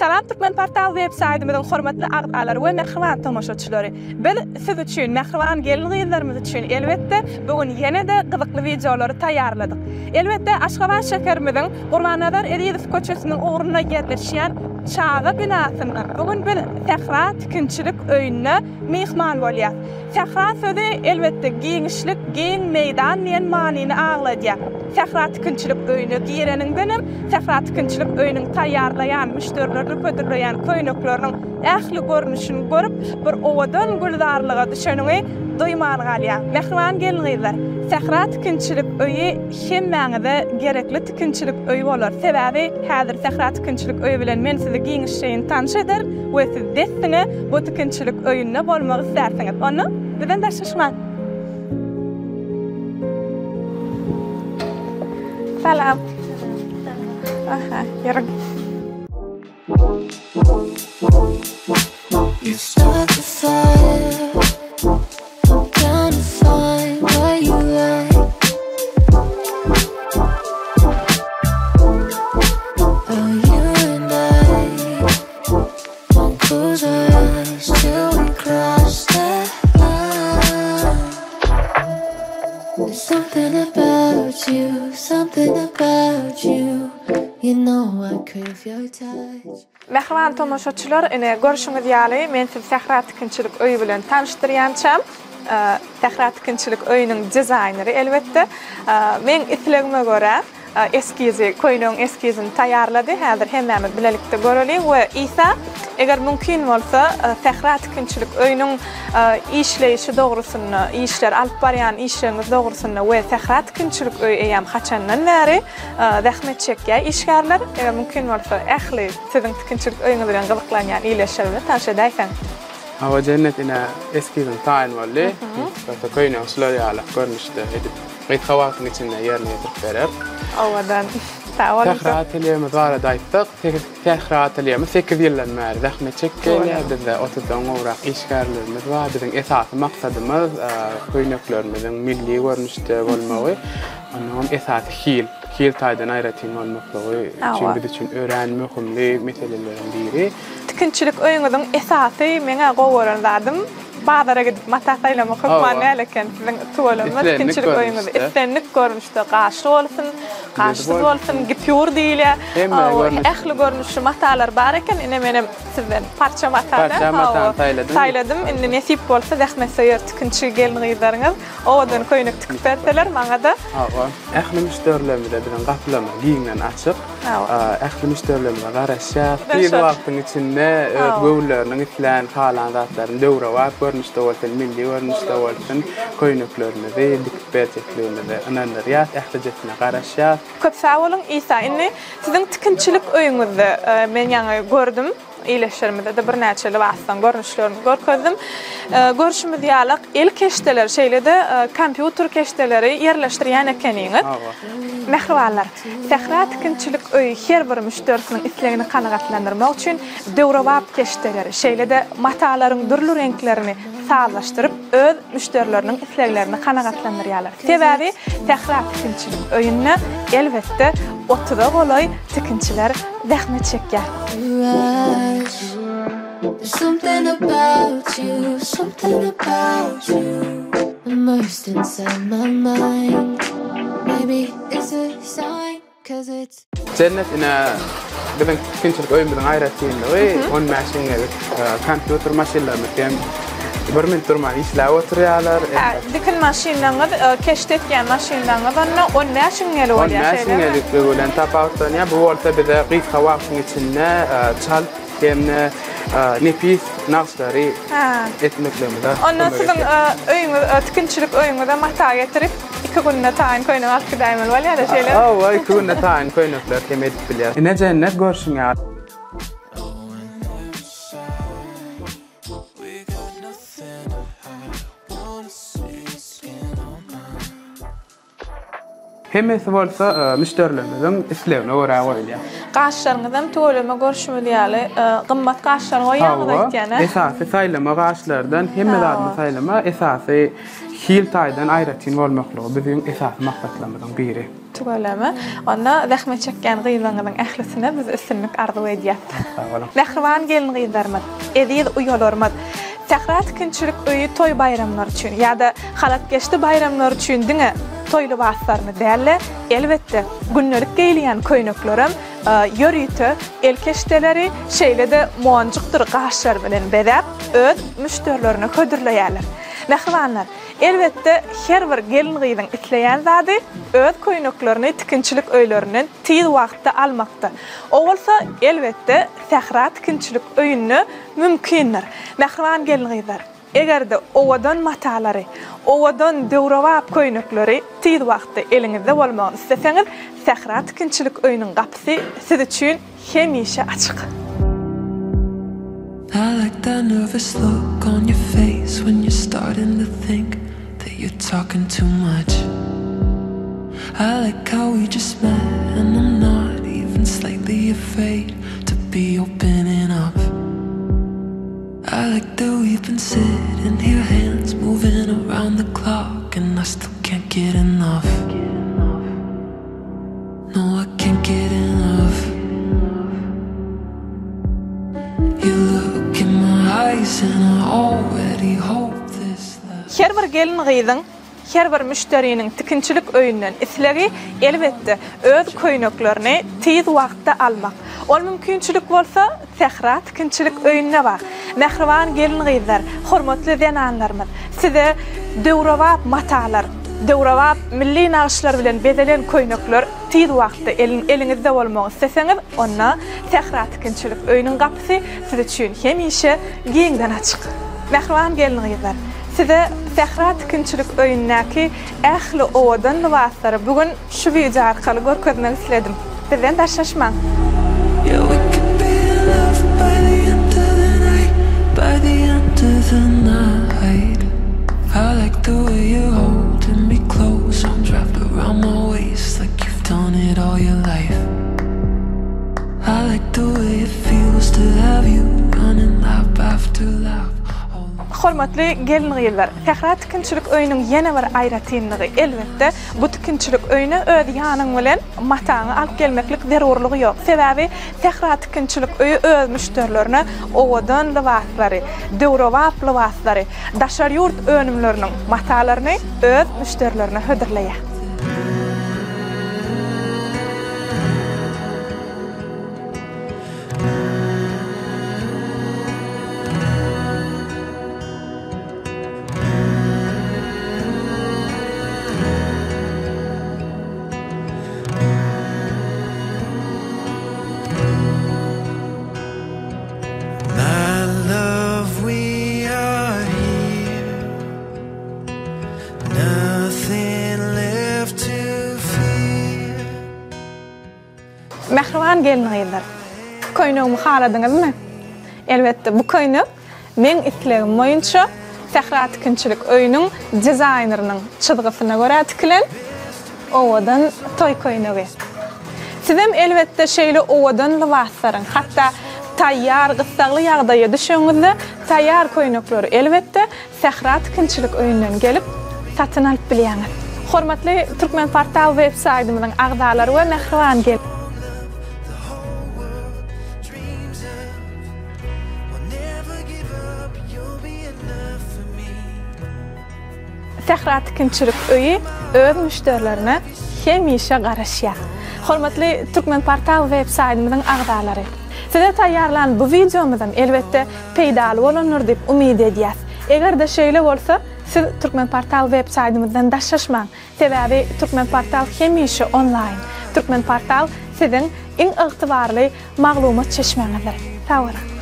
Salam Türkmenportal web saýtymyzyň hormatly agzalary we mähriban tomaşaçylary! Biz siz üçin, mähriban gelin-gyzlarymyz üçin elbetde bu gün ýene-de gyzykly wideolary taýýarladyk. Elbetde Aşgabat şäherimiziň Gurbannazar Ezizow köçesiniň ugrunda ýerleşýän Çaga binasynda bu gün biz Sähra tikinçilik öýünde myhman bolýas. Sähra sözi, elbetde, giňişlik, giň meýdan diýen manyny agladýar. Sähra tikinçilik öýüne gireniňdenem, Sähra tikinçilik öýüniň taýýarlaýan, müşderilerine hödürleýän köýnekleriniň ähli görnüşini görüp, bir owadan gülzarlyga düşeniňi duýman galýaň. Mähriban gelin-gyzlar, Sähra tikinçilik öýi hemmäňize gerekli tikinçilik öýi bolar. Sebäbi häzir Sähra tikinçilik öýi bilen men sizi giňişleýin tanyş ederin we siz dessine bu tikinçilik öýünde bolmak islärsiňiz. Onda bizden daşlaşmaň. Salam. Aha, ýörüň. You start the fire. I'm trying to find what you like. Oh, you and I won't close our eyes till we cross that line. There's something about you, something about you. You know I crave your touch. Mähriban tomaşaçylar, ine, görşüňiz ýaly, men sizi Sähra tikinçilik öýi bilen tanyşdyrýançam, Sähra tikinçilik öýüniň dizaýneri, elbetde, meň islegime görä, eskizi, köýnegiň eskizini taýýarlady. Häzir hemmämiz bilelikde göreliň we Isa, eger mümkin bolsa, Sähra tikinçilik öýüniň işleýşi dogrusynda, işler, alyp barýan işleriňiz dogrusynda we Sähra tikinçilik öýi eýýäm haçandan bäri Zähmet çekýär işgärler. Eger mümkin bolsa ähli siziň tikinçilik öýüňiz bilen gyzyklanýan ildeşler bilen tanyş edäýseň. Hawa Jennet ine eskiziň taýyn boldy. Bolsa köýnegi şular ýaly görnüşde edip gysga wagtyň içinde ýerine ýetirip berer. Owadan. Sag boluň. Sähra atelýemiz barada aýtsak, Sähra atelýemiz sekiz ýyldan bäri zähmet çekip gelýär. Bizde otuzdan gowrak işgärlerimiz bar. Biziň esasy maksadymyz köýneklerimiziň milli görnüşde bolmagy. Onnoňam esasy hil, hil taýdan aýratyn bolmaklygy üçin biz üçin örän möhümli meseleleriň biri. Tikinçilik öýüňiziň esasy meň-ä gowy gören zadym, bazara gidip mata saýlamak hökman däl eken. Siziň tüweleme tikinçilik öýüňiz islendik görnüşde gaşly bolsun, gaşsyz bolsun, gipýur diýilýär. Ähli görnüşli matalar bar eken. Ine menem sizden parça mata saýladym. Indi nesip bolsa zähmetsöýer tikinçi gelin-gyzlaryňyz Owadan köýnek tikip berseler maňada. Hawa. Ähli müşderilerimize biziň gapylarymyz giňden açyk. Hawa. Ähli müşderilerimize garaşýas. Tiz wagtyň içinde öz göwünleriniň islän, halan zatlaryny döwrebap görnüşde bolsun, milli görnüşde bolsun köýneklerimizi dikip berjekligimize ynandyrýas. Ählijesine garaşýas. Köp sag boluň Isa. Indi siziň tikinçilik öýüňizde men ýaňy gördüm. Ildeşlerimize-de birnäçe lybaslaryň görnüşlerini görkezdim. Görşümiz ýaly, el keşdeleri, şeýle-de kompýuter keşdeleri ýerleşdirýän ekeniňiz. Mähribanlar, Sähra tikinçilik öýi her bir müşderisiniň islegini kanagatlandyrmak üçin döwrebap keşdeleri, şeýle-de matalaryň dürli reňklerini sazlaşdyryp, öz müşderileriniň isleglerini kanagatlandyrýarlar. Sebäbi Sähra tikinçilik öýünde, elbetde, otuza golaý tikinçiler zähmet çekýär. Jennet ine biziň tikinçilik öýümiziň aýratynlygy 15 iňňelik kompýuter maşynlarymyz hem bir minut durman işläp oturýarlar. Dikin maşynlaryňyz, keşde etýän maşynlaryňyz onda 15 iňňeli bolýar şeýlemi? 15 iňňelikligi bilen tapawutlanýar. Bu bolsa bize gysga wagtyň içinde çalt hem-de nepis nagyşlary etmekligimize kömek edýär. Onda siziň öýüňiz, tikinçilik öýüňize mata getirip, Iki günde taýyn köýnek alyp gidäýmeli bolýar-a, şeýlemi? Hawa, iki günde taýyn köýnekler hem edip bilýäs. Ine jennet görşüň ýaly. Hemmesi bolsa müşderilerimiziň islegine görä goýulýar. Gaşlaryňyzam tüweleme görşümiz ýaly gymmat gaşlar goýýaňyz öýtýän-ä? Hawa, esasy saýlama gaşlardan hemme zadyny saýlama, esasy Hil taýdan aýratyn bolmaklygy biziň esasy maksatlarymyzyň biri. Tüweleme. Onda zähmet çekýän gyzlaryňyzyň ählisine biz üstünlik arzuw edýäs. Sag boluň. Mähriban gelin-gyzlarymyz, eziz uýalarymyz! Sähra tikinçilik öýi toý-baýramlar üçin ýa-da halatkeşdi baýramlar üçin diňe toý lybaslaryny däl-de, elbetde, gündelik geýilýän köýneklerem ýörite el keşdeleri, şeýle-de monjukdyr gaşlar bilen bezäp, öz müşderilerine hödürleýärler. Mähribanlar, elbetde, her bir gelin-gyzyň isleýän zady öz köýneklerini tikinçilik öýlerinden tiz wagtda almakdyr. O bolsa, elbetde, Sähra tikinçilik öýünde mümkindir. Mähriban gelin-gyzlar, eger-de owadan matalary, owadan döwrebap köýnekleri tiz wagtda eliňizde bolmagyny isleseňiz, Sähra tikinçilik öýüniň gapysy siz üçin hemişe açyk. I like that nervous look on your face when you're starting to think that you're talking too much. I like how we just met and I'm not even slightly afraid to be opening up. I like that we've been sitting here, hands moving around the clock, and I still can't get enough. No, I can't get enough. You look in my eyes, and I already hope this lasts. Her bir gelin-gyzyň Her bir müşderiniň tikinçilik öýünden islegi, elbetde, öz köýneklerini tiz wagtda almak. Ol mümkinçilik bolsa, Sähra tikinçilik öýünde bar. Mähriban gelin-gyzlar, hormatly zenanlarymyz, size döwrebap matalar, döwrebap milli nagyşlar bilen bezelen köýnekler tiz wagtda eliňizde bolmagy isleseňiz, onda Sähra tikinçilik öýüniň gapysy siz üçin hemişe giňden açyk. Mähriban gelin-gyzlar, size Sähra tikinçilik öýündäki ähli owadan lybaslary bu gün şu wideo arkaly görkezmek isledim. Bizden daşlaşmaň! Yeah we could be in love by the end of the night, by the end of the night. I like the way you're holding me close, arms wrapped around my waist like you've done it all your life. I like the way it feels to have you running lap after lap. Hormatly gelin-gyzlar, Sähra tikinçilik öýüniň ýene bir aýratynlygy, elbetde, bu tikinçilik öýüne öz ýanyň bilen mataňy alyp gelmeklik zerurlygy ýok. Sebäbi Sähra tikinçilik öýi öz müşderilerine owadan lybaslary, döwrebap lybaslary, daşary ýurt önümleriniň matalaryny öz müşderilerine hödürleýär. My love we are here Nothing left to fear Mähriban gelin-gyzlar, köýnegimi haladyňyzmy? Elbetde, bu köýnek meň islegim boýunça Sähra tikinçilik öýüniň dizaýneriniň çyzgysyna görä tikilen owadan toý köýnegi. Sizem elbetde şeýle owadan lybaslaryň, hatda taýýar, gyssagly ýagdaýa düşeňizde taýýar köýnekleri elbetde Sähra tikinçilik öýünden gelip, satyn alyp bilýäňiz. Hormatly Türkmenportal web saýtymyzyň agzalary we mähriban gel. Sähra tikinçilik öýi öz müşderilerine hemişe garaşýar. Hormatly Türkmenportal web saýtymyzyň agzalary! Size taýýarlan bu wideomyzam elbetde peýdaly bolandyr diýip umyt edýäs. Eger-de şeýle bolsa, siz Türkmenportal web saýtymyzdan daşlaşmaň. Sebäbi Türkmenportal hemişe onlaýn. Türkmenportal siziň iň ygtybarly maglumat çeşmäňizdir. Sag boluň!